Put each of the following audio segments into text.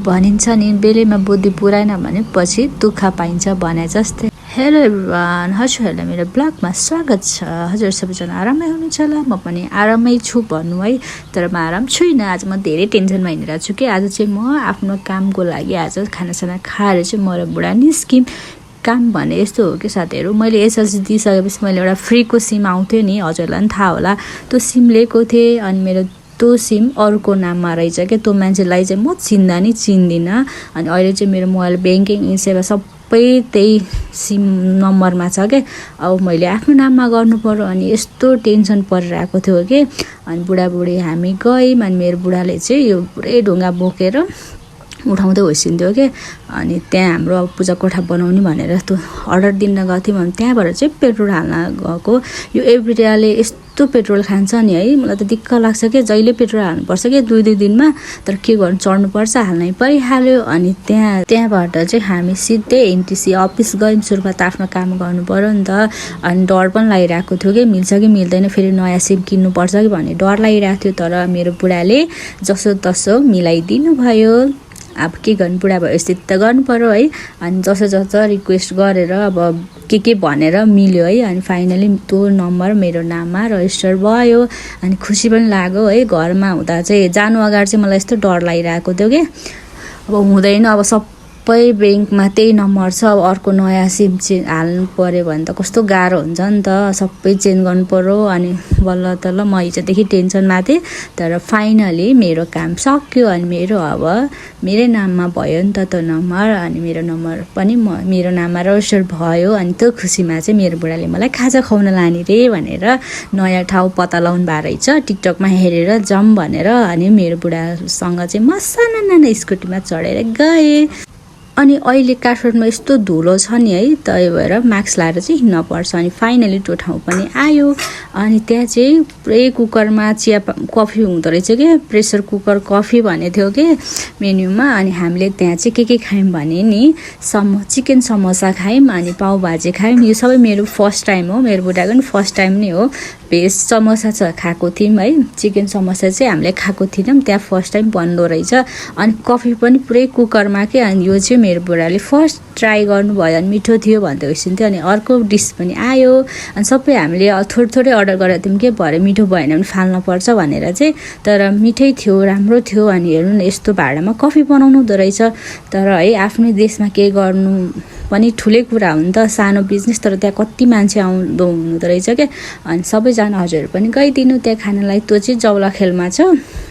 भनिन्छ नि बेलैमा बुद्धि पुराएन भने पछि दुःख पाइन्छ भने जस्तै। हेलो एभ्रिवान, हजुरहरूलाई मेरो ब्लगमा स्वागत छ। हजुर सबैजना आरामै हुनुहुन्छ होला, म पनि आरामै छु भन्नु है। तर म आराम छुइनँ, आज म धेरै टेन्सनमा हिँडिरहेको छु कि आज चाहिँ म आफ्नो कामको लागि आज खानासाना खाएर चाहिँ म र बुढा निस्क्यौँ। काम भने यस्तो हो कि साथीहरू, मैले एसएलसी दिइसकेपछि मैले एउटा फ्रीको सिम आउँथ्यो नि, हजुरलाई पनि थाहा होला, त्यो सिम लिएको थिएँ। अनि मेरो त्यो सिम अरूको नाममा रहेछ क्या, त्यो मान्छेलाई चाहिँ म चिन्दा नि चिन्दिनँ। अनि अहिले चाहिँ मेरो मोबाइल ब्याङ्किङ सेवा सबै त्यही सिम नम्बरमा छ क्या। अब मैले आफ्नो नाममा गर्नु पर्यो अनि यस्तो टेन्सन परिरहेको थियो कि। अनि बुढाबुढी हामी गयौँ, अनि मेरो बुढाले चाहिँ यो पुरै ढुङ्गा बोकेर उठाउँदै होइसिन्थ्यो कि। अनि त्यहाँ हाम्रो अब पूजा कोठा बनाउने भनेर त्यो अर्डर दिन गएको थियौँ। अनि त्यहाँबाट चाहिँ पेट्रोल हाल्न गएको। यो एभ्रिडेले यस्तो पेट्रोल खान्छ नि है, मलाई त दिक्क लाग्छ कि जहिले पेट्रोल हाल्नुपर्छ कि 2-2 दिनमा। तर के गर्नु, चढ्नुपर्छ, हाल्नै परिहाल्यो। अनि त्यहाँबाट चाहिँ हामी सिधै एनटिसी अफिस गयौँ। सुरुमा त आफ्नो काम गर्नु पर्यो नि त। अनि डर पनि लागिरहेको थियो कि मिल्छ कि मिल्दैन, फेरि नयाँ सिम किन्नुपर्छ कि भन्ने डर लागिरहेको थियो। तर मेरो बुढाले जसो तसो मिलाइदिनु भयो। अब के गर्नु, बुढा भएपछि त गर्नु पर्यो है। अनि जसो रिक्वेस्ट गरेर अब के भनेर मिल्यो है। अनि फाइनली त्यो नम्बर मेरो नाममा रजिस्टर भयो। अनि खुसी पनि लाग्यो है। घरमा हुँदा चाहिँ जानु अगाडि चाहिँ मलाई यस्तो डर लागिरहेको थियो कि अब हुँदैन, अब सबै ब्याङ्कमा त्यही नम्बर छ, अब अर्को नयाँ सिम चाहिँ हाल्नु पऱ्यो भने त कस्तो गाह्रो हुन्छ नि त, सबै चेन्ज गर्नु पऱ्यो। अनि बल्ल तल्ल म हिजोदेखि टेन्सनमा थिएँ। तर फाइनली मेरो काम सक्यो। अनि मेरो अब मेरै नाममा भयो नि त त्यो नम्बर। अनि मेरो नम्बर पनि मेरो नाममा रजिस्टर भयो। अनि त्यो खुसीमा चाहिँ मेरो बुढाले मलाई खाजा खुवाउन लाने रे भनेर नयाँ ठाउँ पत्ता लगाउनु भएको रहेछ, टिकटकमा हेरेर जाऊँ भनेर। अनि मेरो बुढासँग चाहिँ म साना स्कुटीमा चढेर गएँ। अनि अहिले काठमाडौँमा यस्तो धुलो छ नि है, त्यही भएर मास्क लाएर चाहिँ हिँड्नुपर्छ। अनि फाइनली त्यो ठाउँ पनि आयो। अनि त्यहाँ चाहिँ पुरै कुकरमा कफी हुँदो रहेछ कि, प्रेसर कुकर कफी भनेको थियो कि मेन्यूमा। अनि हामीले त्यहाँ चाहिँ के खायौँ भने नि चिकन समोसा खायौँ, अनि पाउभाजी खायौँ। यो सबै मेरो फर्स्ट टाइम हो, मेरो बुढाको पनि फर्स्ट टाइम नै हो। भेज समोसा खाएको थियौँ है, चिकन समोसा चाहिँ हामीले खाएको थिएनौँ, त्यहाँ फर्स्ट टाइम बन्दो रहेछ। अनि कफी पनि पुरै कुकरमा के। अनि यो चाहिँ मेरो बुढाले फर्स्ट ट्राई गर्नुभयो, अनि मिठो थियो भन्दै होइसिन्थ्यो। अनि अर्को डिस पनि आयो। अनि सबै हामीले थोरै अर्डर गरेको थियौँ कि भरे मिठो भएन भने फाल्नुपर्छ भनेर चाहिँ। तर मिठै थियो, राम्रो थियो। अनि हेर्नु न, यस्तो भाँडामा कफी बनाउनु हुँदो रहेछ। तर है, आफ्नै देशमा के गर्नु पनि ठुलै कुरा हो नि त, सानो बिजनेस। तर त्यहाँ कति मान्छे आउँदो हुँदो रहेछ क्या। अनि सबैजना हजुरहरू पनि गइदिनु त्यहाँ खानालाई, त्यो चाहिँ जौलाखेलमा छ।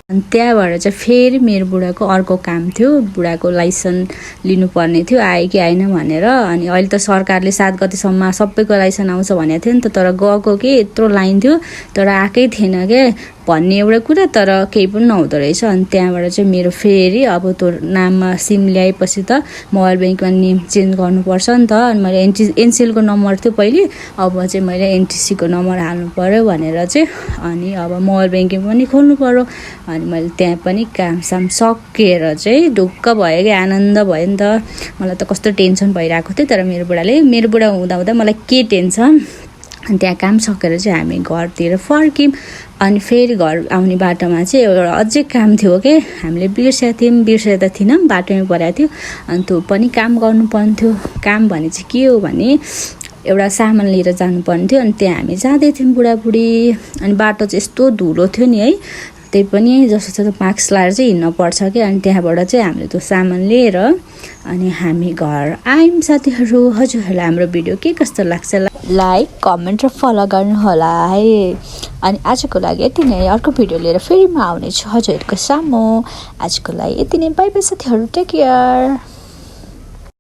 अनि त्यहाँबाट चाहिँ फेरि मेरो बुढाको अर्को काम थियो, बुढाको लाइसेन्स लिनुपर्ने थियो, आयो कि आएन भनेर। अनि अहिले त सरकारले 7 गतेसम्म सबैको लाइसेन्स आउँछ भनेको थियो नि त। तर गएको कि यत्रो लाइन थियो, तर आएकै थिएन क्या भन्ने एउटा कुरा, तर केही पनि नहुँदो रहेछ। अनि त्यहाँबाट चाहिँ मेरो फेरि अब त्यो नाममा सिम ल्याएपछि त मोबाइल ब्याङ्कमा नेम चेन्ज गर्नुपर्छ नि त। अनि मैले एनसिएलको नम्बर थियो पहिले, अब चाहिँ मैले एनटिसीको नम्बर हाल्नु पऱ्यो भनेर चाहिँ। अनि अब मोबाइल ब्याङ्किङ पनि खोल्नु पऱ्यो। अनि मैले त्यहाँ पनि कामसाम सकेर चाहिँ ढुक्क भयो कि, आनन्द भयो नि त। मलाई त कस्तो टेन्सन भइरहेको थियो, तर मेरो बुढा हुँदा मलाई के टेन्सन। अनि त्यहाँ काम सकेर चाहिँ हामी घरतिर फर्क्यौँ। अनि फेरि घर आउने बाटोमा चाहिँ एउटा अझै काम थियो कि, हामीले बिर्सेको थिएनौँ, बाटोमै परेको थियो। अनि त्यो पनि काम गर्नुपर्ने थियो। काम भने चाहिँ के हो भने एउटा सामान लिएर जानुपर्ने थियो। अनि त्यहाँ हामी जाँदै थियौँ बुढाबुढी। अनि बाटो चाहिँ यस्तो धुलो थियो नि है, त्यही पनि जस्तो मास्क लाएर चाहिँ हिँड्नुपर्छ कि। अनि त्यहाँबाट चाहिँ हामीले त्यो सामान लिएर अनि हामी घर आयौँ। साथीहरू, हजुरहरूलाई हाम्रो भिडियो के कस्तो लाग्छ लाइक कमेन्ट र फलो गर्नुहोला है। अनि आजको लागि यति नै, अर्को भिडियो लिएर फेरि म आउनेछु हजुरहरूको सामु। आजको लागि यति नै, बाइ बाइ साथीहरू, टेक केयर।